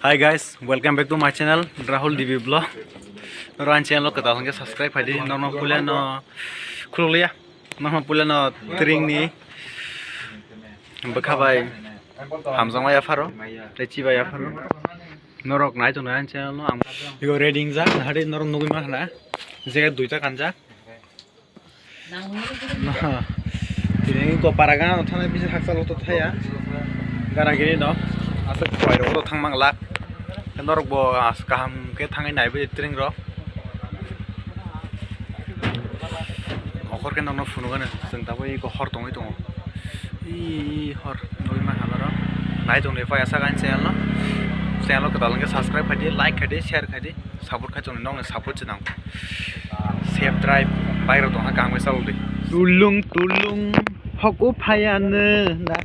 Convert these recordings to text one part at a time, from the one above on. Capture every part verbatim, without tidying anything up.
Hi guys, welcome back to my channel, Rahul D B Vlog. Noro ani channel o kwtal hwnkhe subscribe khaidi, norno puila no khulukliya, norno puila no tring ni bwkha bai hamjakma yapharo, tei chibai yapharo. Norok nai tongnai ani channel no ang ego ready wngjak, nahari norok nugwi mankha na, je duita kanjak. Tini ko para gana no thangna bisa hakchalo to thaya. Gana gini no. Aswk khwai rok thang mang lak. Norok bo as kaham khe thangwi nai bai tring rok. Okhor khe norno phunukgani chwng tabuk eko hor tongwi tongo. Ii hor nugwi mankha norok. Nai tongdi phai aswk ani channel no. Channel o kwtal hwnkhe subscribe khaidi, like khaidi, share khaidi. Support khai tongni nokni support se nang. Safe drive bike rok tongkha kaham khe chalokdi. Tulung tulung hoku phaiyanw na.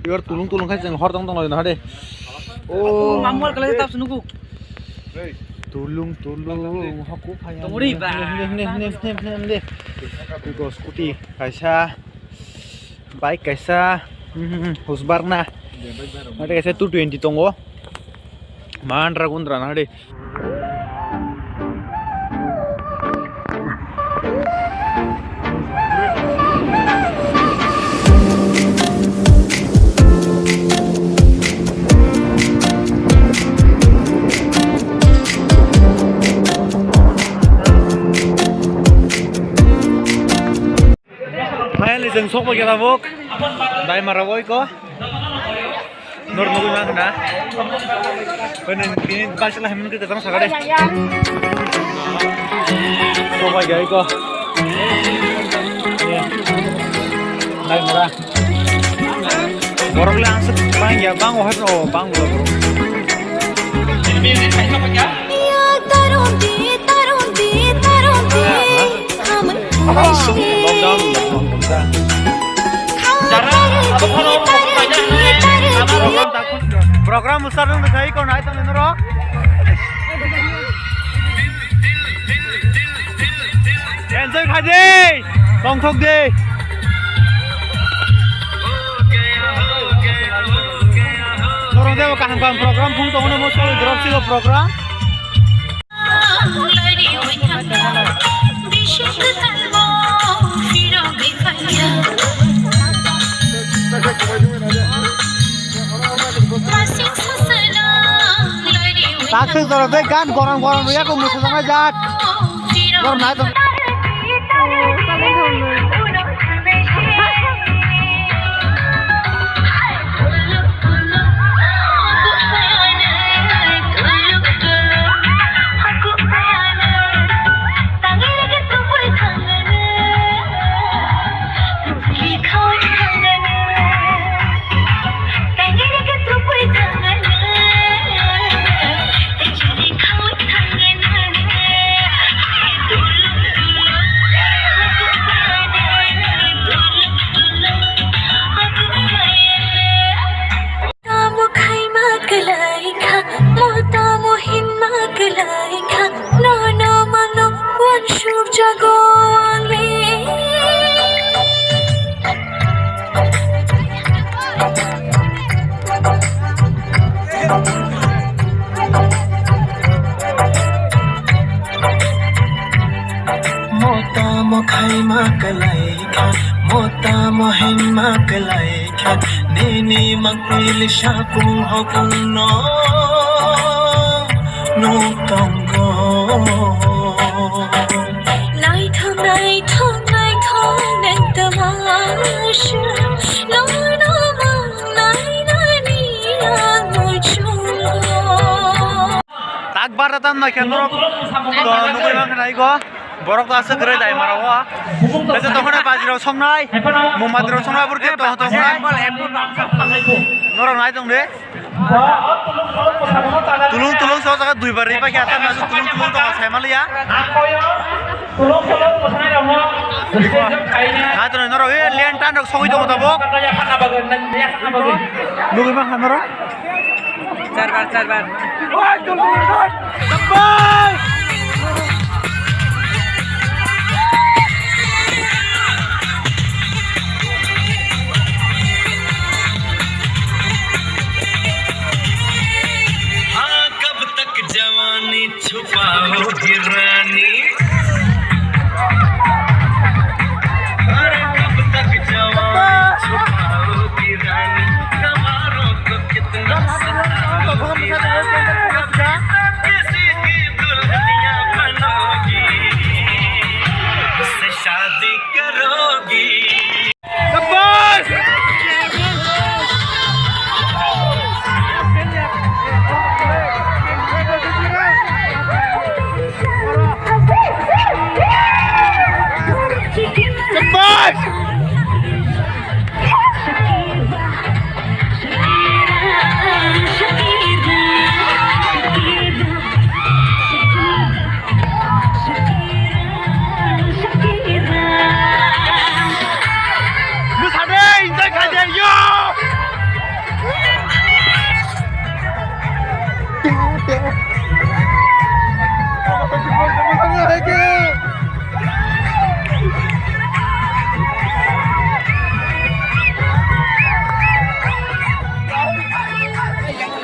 Ibar tulung tulung khai chwng hor tong tong laina hade. O mamor kala tap sunuku. Tulung tulung hoku phaiyanw. Tongri ba. Hne hne hne hne hne hne. Iko scooty kaisa. Bike kaisa, hmm, Husqvarna. Ate kaisa two twenty tongo. Mandra gundra na de. Finally, chwng sokbai khe tabuk Daimara o iko. Nor nugwi mankha na. Koi nang tini bike chwla himnwng khe kwchang sakha de. Sokbai khe iko. Daimara. Borok le aswk bang ya, bang o hai o, bang o. Program usar nung dikhai ko nai tong noro. Enjoy khai de, tongthok de. Norok de kaham kaham program phung tongo mo solo drop sigo program. Takswk jorok de gan gorom gorom rwya kok mwsajak nai jat. Gorom nai tong. Tamo khaima kwlai kha, mo tamo hinma kwlai kha, nono mano uansuk jago ang le. Mo tamo khaima kwlai kha, mo tamo hinma kwlai kha, nini makwil sapung hokung no nuk tongo. Naithok, naithok, naithok, nang tamo sha, nono mang nainani ang muchungo. Tak baratan no khe norok to nugwi mankha nai go. Borok to aswk kwrwi dai mara o. Tese tongkhana bajirok songnai. Mumbatirok songnai borok tei tong tongnai. Norok nai tong de. Tulung tulung so jaga dui bar riba khe ata tulung tulung tong sai maliya. Nai tong norok e len tan rok sogwi tongo tabuk. Nugwi mankha norok. Charbar, charbar.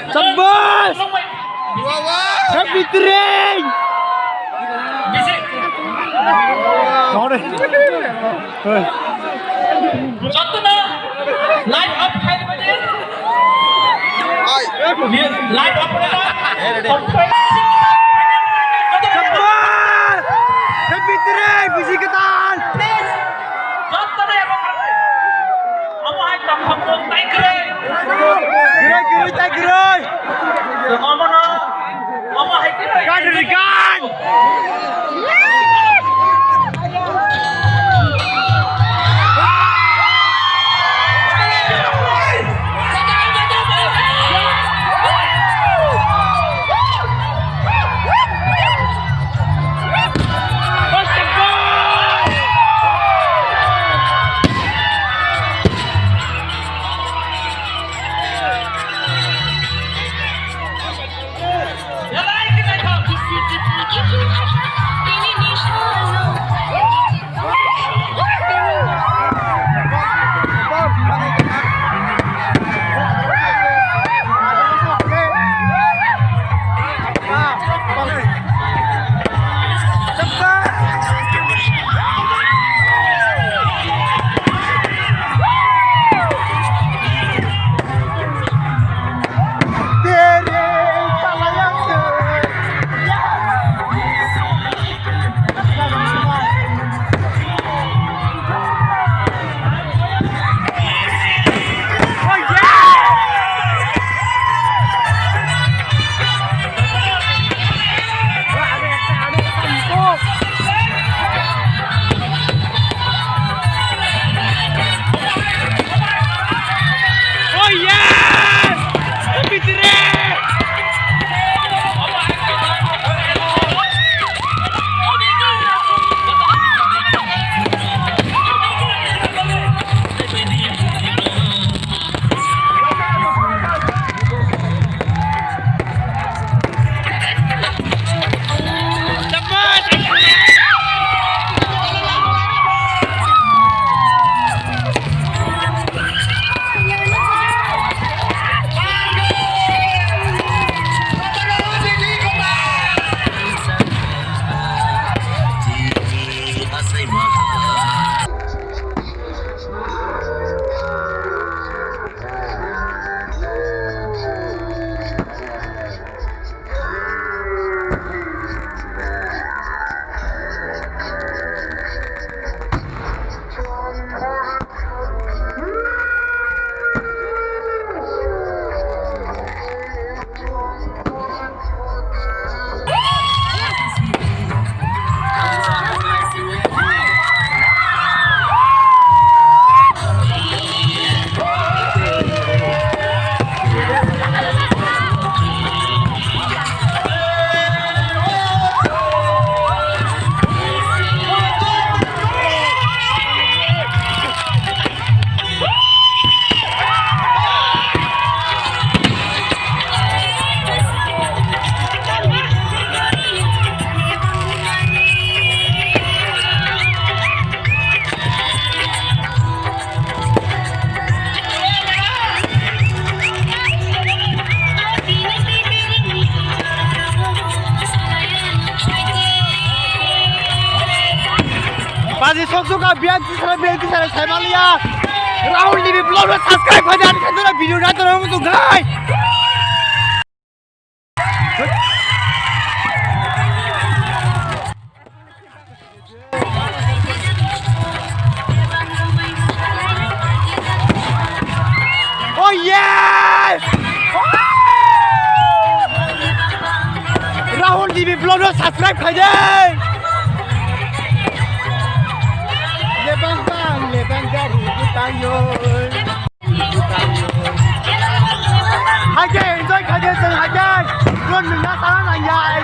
Sabbas! Happy train! Sorry. Jotono light off khai diba de. Light off khai diba. Sabbas! Happy train, bisi kwtal! Jotono ebo omo hai tongthok tong tai kwrwi. Kwrwi, kwrwi, tai kwrwi. Omono, omo hai kwrwi. Gan ri gan! Oh yes! Happy train! Baji sok sok a biang tisara biang tisara sai maliya. Rahul T V vlog no subscribe khai di, ani khe video naithok muchung khai. Oh yes! Rahul T V vlog no subscribe khai di. Lebang bang, lebang gari butang yo. Hai khe enjoy khai di, chwng hai khe. Ron nungna sana nangya.